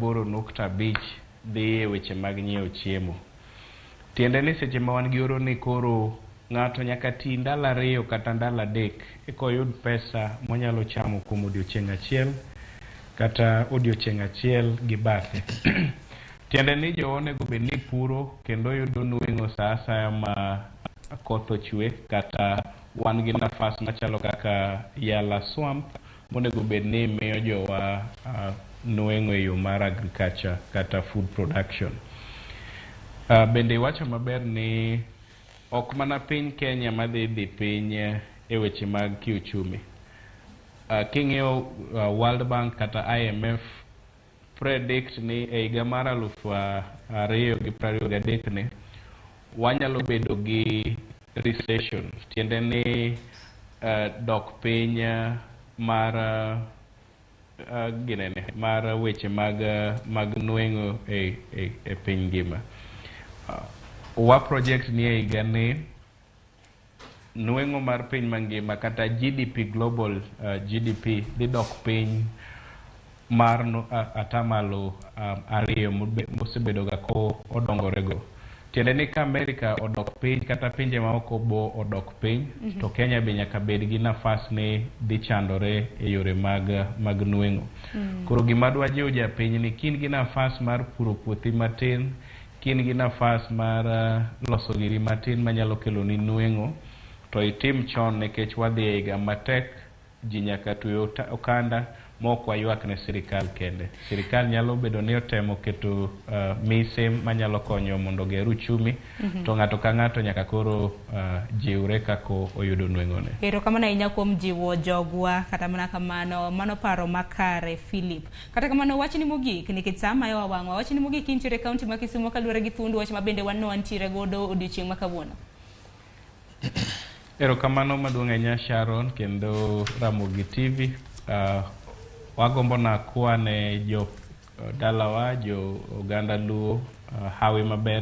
8.5 dhi e weche mag nyiewo chiemo. Tiende ni seche ma wan gi oro ni koro ng'ato nyaka ti ndalo 2 kata ndalo 3 eka oyud pesa monyalo chamo kuom odiochieng' achiel kata odiochieng' achiel gi bathe. Tiende ni jowa onego bed ni puro kendo yudo nweng'o sa asaya ma koth ochwe kata wan gi nafas machalo kaka Yala Swamp monego bed ni miyo jowa nweng'o e yo mar agriculture kata food production. Bende iwacho maber ni ok mana piny Kenya madhi dhi piny e weche mag kiuchumi. King'iyo World Bank kata IMF predict ni e higa mar 2023 ni wanyalo bedo gi recession, tiende ni dok piny mar ginene mar weche mag nweng'o e piny ngima. Wa project ni e higa ni nweng'o mar piny mangima kata GDP, global GDP dhi dok piny mar 2% mosebedo ga ko odongorego. Tiende ni ka Amerika odok piny kata pinje maoko bo odok piny, to Kenya be nyaka bed gi nafas ni dhi chandore e yore mag nweng'o. Koro gima dwa jiwo japiny ni kin gi nafas mar puro puothi matin, kin gi nafas mar loso giri matin manyalo kelo ni nweng'o, to itim chon nikech wadhi e higa matek, ji nyaka twe okanda ma ok waywak ne sirikal kende. Sirikal nyalo bedo ni otemo keto mise manyalo konyo mondo oger uchumi, to ng'ato ka ng'ato nyaka koro jiwre kaka oyudo nweng'one. Erokamano ahinya kuom jiwo jogwa, kata mana kamano, mano paro makare Philip. Kata kamano wachni mogik, nikech sa mayowa wang'wa, wachni mogik intiere e kaunti ma Kisumu kaluwore gi thuond wach ma bende wan wantiere godo odiochieng' ma kawuono. Erokamano maduong' ahinya Sharon kendo Ramogi TV. Wagombo nakwa ne jo dalawa, jo oganda Luo, hawi maber.